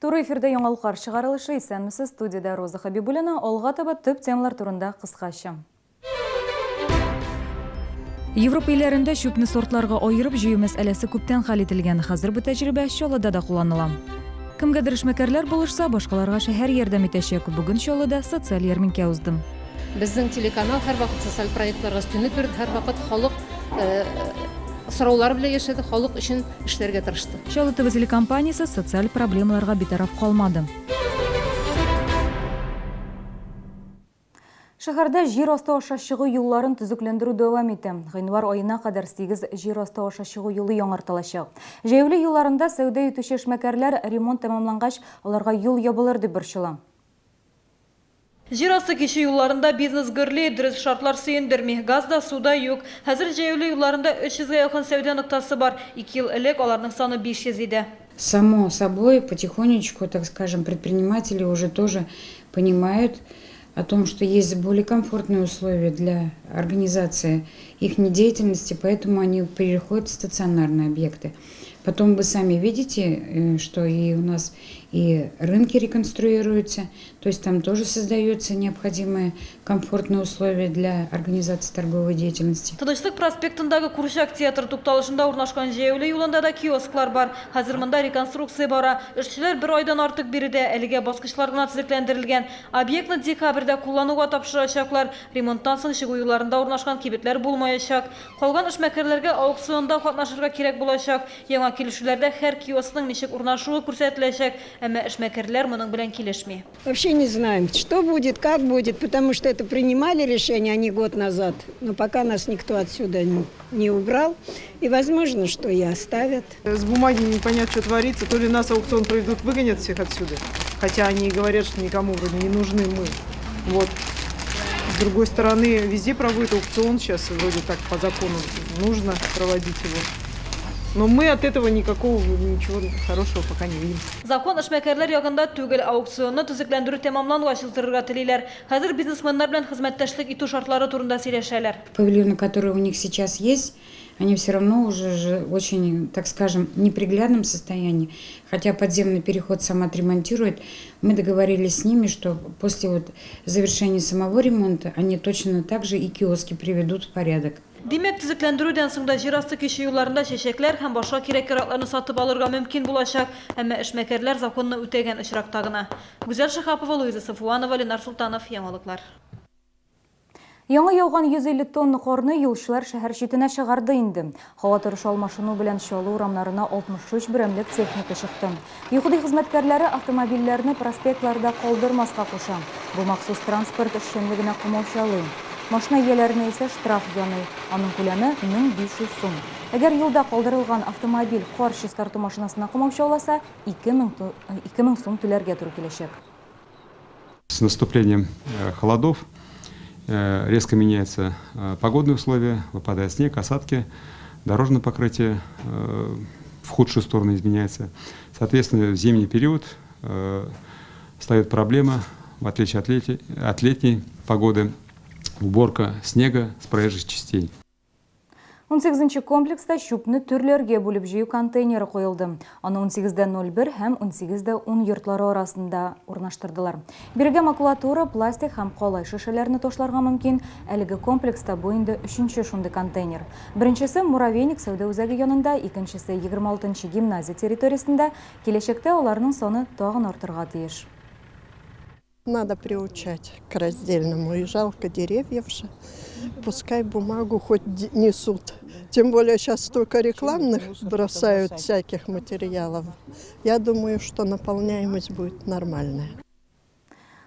Туры эфирда яңалыклар чыгарылышы. Исәнмесез, студиядә Роза Хабибуллина. Алга таба төп темалар турында кыскача. Европа илләрендә чүпне сортларга аерып җыю мәсьәләсе күптән хәл ителгән. Хәзер бу тәҗрибә Чаллыда да кулланыла. Кемгәдер эшмәкәрләр булышса, башкаларга шәһәр ярдәм итәчәк. Бүген Чаллыда социаль ярминкә узды. Безнең телеканал һәрвакыт социаль проектларга өстенлек бирде, һәрвакыт халык сораулары белән яшәде, халык өчен эшләргә тырышты. Чаллы ТВ телекомпаниясе социаль проблемаларга битараф калмады. Шәһәрдә җир асты аша чыгу юлларын төзекләндерү дәвам итә. Гыйнвар аена кадәр сигез җир асты аша чыгу юлы яңартылачак. Җәяүле юлларында сәүдә итүче эшмәкәрләр ремонт тәмамлангач, аларга юл ябылыр дип борчыла. Җир асты кичү юлларында бизнес гөрли, дөрес шартлар сөендерми. Газ да, су да юк. Хәзер җәяүле юлларында 300 гә якын сәүдә ноктасы бар. Ике ел элек аларның саны 500 иде. Само собой, потихонечку, так скажем, предприниматели уже тоже понимают о том, что есть более комфортные условия для организации их деятельности, поэтому они переходят в стационарные объекты. Потом вы сами видите, что и у нас и рынки реконструируются, то есть там тоже создаются необходимые комфортные условия для организации торговой деятельности. Тынычлык проспектындагы Курчак театры тукталышында урнашкан җәяүле юлында да киосклар бар. Хәзер монда реконструкция бара. Эшчеләр бер айдан артык биредә, әлегә баскычлар гына төзекләндерелгән. Объектны декабрьдә куллануга тапшырачаклар. Ремонттан соң чыгу юлларында урнашкан кибетләр булмаячак. Калган эшмәкәрләргә аукционда катнашырга кирәк булачак. Яңа килешүләрдә һәр киоскның ничек урнашуы күрсәтеләчәк. Әмма эшмәкәрләр моның белән килешми. Вообще не знаем, что будет, как будет, потому что это принимали решение они год назад, но пока нас никто отсюда не убрал, и возможно, что и оставят. С бумаги непонятно, что творится, то ли нас аукцион проведут, выгонят всех отсюда, хотя они и говорят, что никому вроде не нужны мы. Вот. С другой стороны, везде проводят аукцион, сейчас вроде так по закону нужно проводить его. Но мы от этого никакого ничего хорошего пока не видим. Закон эшмәкәрләр ягында түгел, аукционны төзекләндерү тәмамлангач уздырырга телиләр. Хәзер бизнесменнар белән хезмәттәшлек итү шартлары турында сөйләшәләр. Павильоны, которые у них сейчас есть, они все равно уже же очень, так скажем, неприглядном состоянии. Хотя подземный переход сам отремонтирует. Мы договорились с ними, что после вот завершения самого ремонта они точно так же и киоски приведут в порядок. Димәк, төзекләндерүдән соң да җир асты кичү юлларында чәчәкләр һәм башка кирәк-яракларны сатып алырга мөмкин булачак, әмма эшмәкәрләр законны үтәгән очракта гына. Гүзәл Шиһапова, Луиза Сафуанова, Ленар Солтанов, Яңалыклар. Яңа яуган 150 тонна карны юлчылар шәһәр читенә чыгарды инде. Һава торышы алмашыну белән Чаллы урамнарына 63 берәмлек техника чыкты. ЮХИДИ хезмәткәрләре автомобильләрне проспектларда калдырмаска куша. Бу махсус транспорт эшчәнлегенә комаучалый. Машина ияләренә исә штраф яный. Аның күләме 1500 сум. Әгәр юлда калдырылган автомобиль кар чистарту машинасына комаучауласа, 2000 сум түләргә туры киләчәк. С наступлением холодов резко меняются погодные условия, выпадает снег, осадки, дорожное покрытие в худшую сторону изменяется. Соответственно, в зимний период встает проблема, в отличие от летней погоды, уборка снега с проезжих частей. 18 нче комплекста чүпне төрләргә бүлеп җыю контейнеры куелды. Аны 18.01 һәм 18.10 йортлары арасында урнаштырдылар. Бирегә макулатура, пластик һәм калай шешәләрне ташларга мөмкин. Әлеге комплекста бу инде өченче шундый контейнер. Беренчесе Муравейник сәүдә үзәге янында, икенчесе 26 нчы гимназия территориясендә. Киләчәктә аларның саны тагын артырга тиеш. Надо приучать к раздельному. И жалко деревьев же. Пускай бумагу хоть несут. Тем более сейчас столько рекламных бросают всяких материалов. Я думаю, что наполняемость будет нормальная.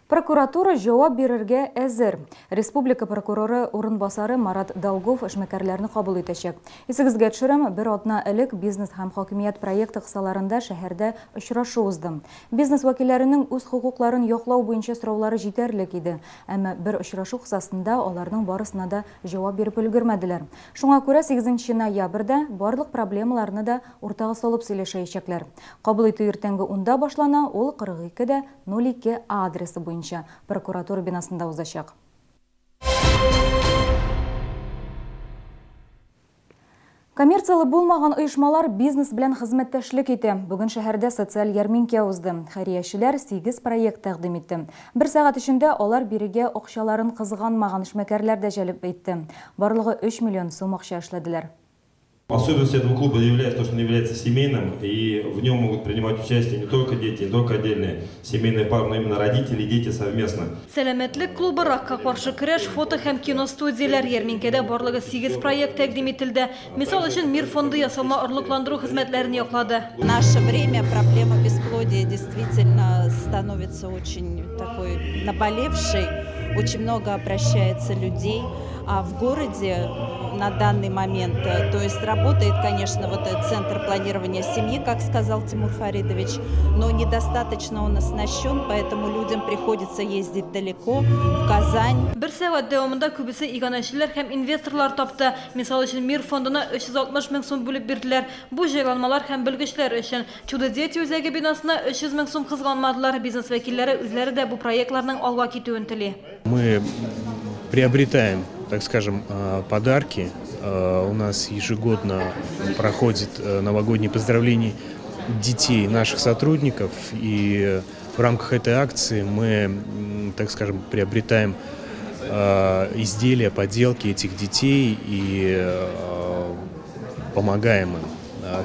Прокуратура җавап бирергә әзер. Республика прокуроры урынбасары Марат Долгов эшмәкәрләрне кабул итәчәк. Исегезгә төшерәм, бер атна элек Бизнес һәм хакимият проекты кысаларында шәһәрдә очрашу узды. Бизнес вәкилләренең үз хокукларын яклау буенча сораулары җитәрлек иде. Әмма бер очрашу кысасында аларның барысына да җавап биреп өлгермәделәр. Шуңа күрә сигезенче ноябрьдә барлык проблемаларны да уртага салып сөйләшәячәкләр. Кабул итү иртәнге унда башлана, ул 42 дә 02 А адресы буенча прокуратура бинасында узачак. Коммерцияле булмаган оешмалар бизнес белән хезмәттәшлек итә. Бүген шәһәрдә социаль ярминкә узды. Хәйриячеләр сигез проект тәкъдим итте. Бер сәгать эчендә алар бирегә акчаларын кызганмаган эшмәкәрләр дә җәлеп итте. Барлыгы өч миллион сум акча эшләделәр. Особенностью этого клуба является то, что он является семейным, и в нем могут принимать участие не только дети, не только отдельные семейные пары, но именно родители и дети совместно. Сәламәтлек клубы, ракка каршы көрәш, фото һәм кино студияләр, ярминкәдә барлыгы сигез проект тәкъдим ителде. Мисал өчен, Мир фонды ясалма орлыкландыру хезмәтләрен яклады. В наше время проблема бесплодия действительно становится очень такой наболевшей. Очень много обращается людей. А в городе на данный момент, то есть работает, конечно, вот этот центр планирования семьи, как сказал Тимур Фаридович, но недостаточно он оснащен, поэтому людям приходится ездить далеко, в Казань. Бер сәгать дәвамында күбесе иганәчеләр һәм инвесторлар тапты. Мисал өчен, Мир фондына 360 мең сум бүлеп бирделәр. Бу җайланмалар һәм белгечләр өчен. Чудо-дети үзәге бинасына 300 мең сум кызганмадылар. Бизнес вәкилләре үзләре дә бу проектларның алга китүен тели. Мы приобретаем, так скажем, подарки. У нас ежегодно проходит новогоднее поздравление детей наших сотрудников. И в рамках этой акции мы, так скажем, приобретаем изделия, поделки этих детей и помогаем им,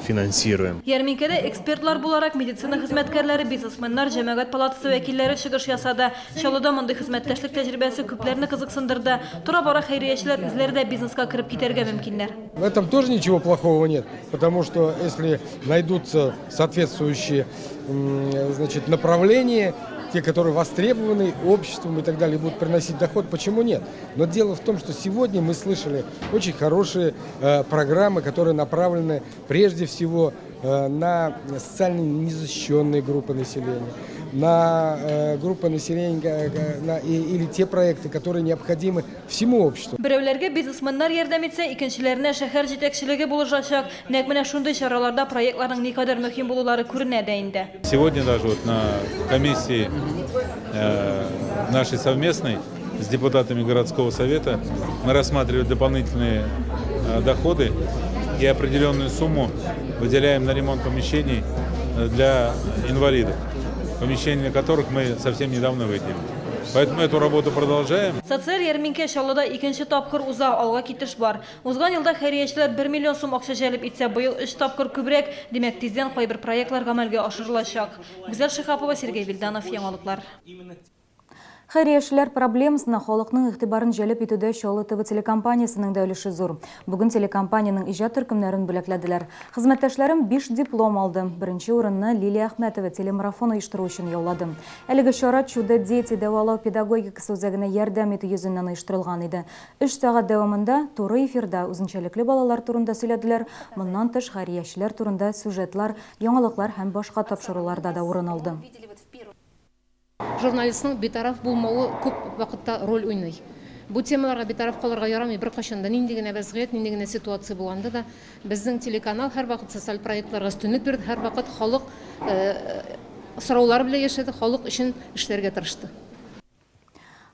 финансируем. Ярминкәдә экспертлар буларак медицина хезмәткәрләре, бизнесменнар, җәмәгать палатасы вәкилләре чыгыш ясады. Чаллыда мондый хезмәттәшлек тәҗрибәсе күпләрне кызыксындырды. Тора-бара хәйриячеләр үзләре дә бизнеска кереп китәргә мөмкиннәр. В этом тоже ничего плохого нет, потому что если найдутся соответствующие, значит, направления, те, которые востребованы обществом и так далее, будут приносить доход, почему нет? Но дело в том, что сегодня мы слышали очень хорошие программы, которые направлены прежде всего на социально незащищенные группы населения, на группы населения или те проекты, которые необходимы всему обществу. Берәүләргә бизнесменнар ярдәм итсә, икенчеләренә шәһәр җитәкчелеге булышачак. Нәкъ менә шундый чараларда проектларның никадәр мөһим булулары күренә дә инде. Сегодня даже вот на комиссии нашей совместной с депутатами городского совета мы рассматривали дополнительные доходы и определенную сумму выделяем на ремонт помещений для инвалидов, помещения которых мы совсем недавно выделили. Поэтому эту работу продолжаем. Социаль ярминкә Чаллыда икенче тапкыр уза, алга китеш бар. Узган елда хәйриячеләр 1 миллион сум акча җәлеп итсә, быел өч тапкыр күбрәк. Димәк, тиздән кайбер проектлар гамәлгә ашырылачак. Гүзәл Шиһапова, Сергей Вильданов, Яңалыклар. Хәйриячеләр проблемасына халыкның игътибарын җәлеп итүдә Чаллы ТВ телекомпаниясенең дә өлеше зур. Бүген телекомпаниянең иҗат төркемнәрен бүләкләделәр. Хезмәттәшләрем 5 диплом алды. Беренче урынны Лилия Әхмәтова телемарафон оештыру өчен яулады. Әлеге чара Чудо дети дәвалау педагогикасы үзәгенә ярдәм итү йөзеннән оештырылган иде. Өч сәгать дәвамында туры эфирда үзенчәлекле балалар турында сөйләделәр. Моннан тыш хәйриячеләр турында сюжетлар, яңалыклар һәм башка тапшыруларда да урын алды. Журналистның битараф булмавы күп вакытта роль уйный. Бу темаларга битараф калырга ярамый беркайчан да, нинди генә вәзгыять, нинди генә ситуация булганда да, безнең телеканал һәрвакыт социаль проектларга өстенлек бирде, һәрвакыт халык сораулары белән яшәде, халык өчен эшләргә тырышты.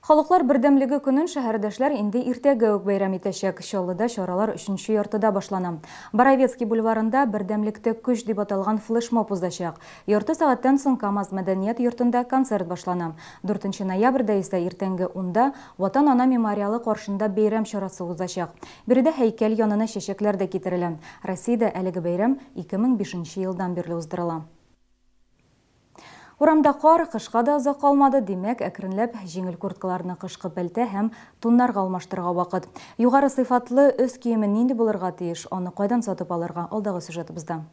Халыклар бердәмлеге көнен шәһәрдәшләр инде иртәгә үк бәйрәм итәчәк. Чаллыда чаралар өченче яртыда башлана. Боровецкий бульварында Бердәмлектә көч дип аталган флешмоб узачак. Ярты сәгатьтән соң КАМАЗ мәдәният йортында концерт башлана. 4 ноябрьдә исә иртәнге унда Ватан ана мемориалы каршында бәйрәм чарасы узачак. Биредә һәйкәл янына чәчәкләр дә китерелә. Россиядә әлеге бәйрәм 2005 елдан бирле уздырыла. Урамда кар, кышка да озак калмады, димәк, әкренләп җиңел курткаларны кышкы пәлтә һәм туннарга алмаштырырга вакыт. Югары сыйфатлы өс киеме нинди булырга тиеш, аны кайдан сатып алырга, алдагы сюжетыбызда.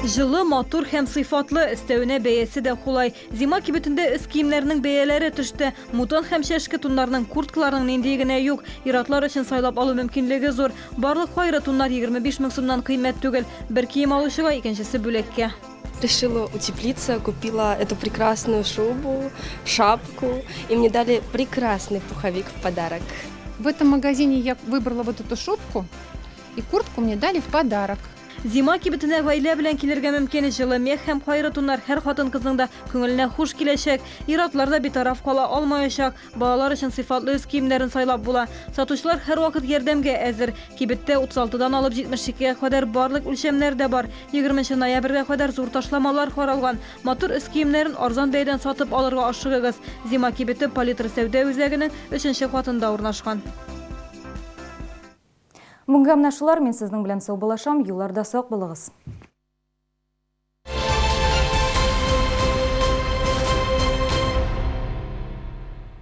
Җылы, матур һәм сыйфатлы, өстәвенә бәясе дә кулай. Зима кибетендә өс киемнәренең бәяләре төште. Мутон һәм чәшке туннарның, курткаларның ниндие генә юк. Ир-атлар өчен сайлап алу мөмкинлеге зур. Барлык кайры туннар 25 мең сумнан кыйммәт түгел. Бер кием алучыга, икенчесе бүләккә. Решила утеплиться, купила эту прекрасную шубу, шапку, и мне дали прекрасный пуховик в подарок. В этом магазине я выбрала вот эту шубку, и куртку мне дали в подарок. Зима кибетенә гаилә белән килергә мөмкин. Җылы мех һәм кайры туннар һәр хатын-кызның да күңеленә хуш киләчәк. Ир-атлар да битараф кала алмаячак. Балалар өчен сыйфатлы өс киемнәрен сайлап була. Сатучылар һәрвакыт ярдәмгә әзер. Кибеттә 36 дан алып 72 гә кадәр барлык үлчәмнәр дә бар. 20 нче ноябрьгә кадәр зур ташламалар каралган. Матур өс киемнәрен арзан бәядән сатып алырга ашыгыгыз. Зима кибете Палитра сәүдә үзәгенең өченче катында урнашкан. Бүгенгә менә шулар, мин сезнең белән саубуллашам, юлларда сак булыгыз.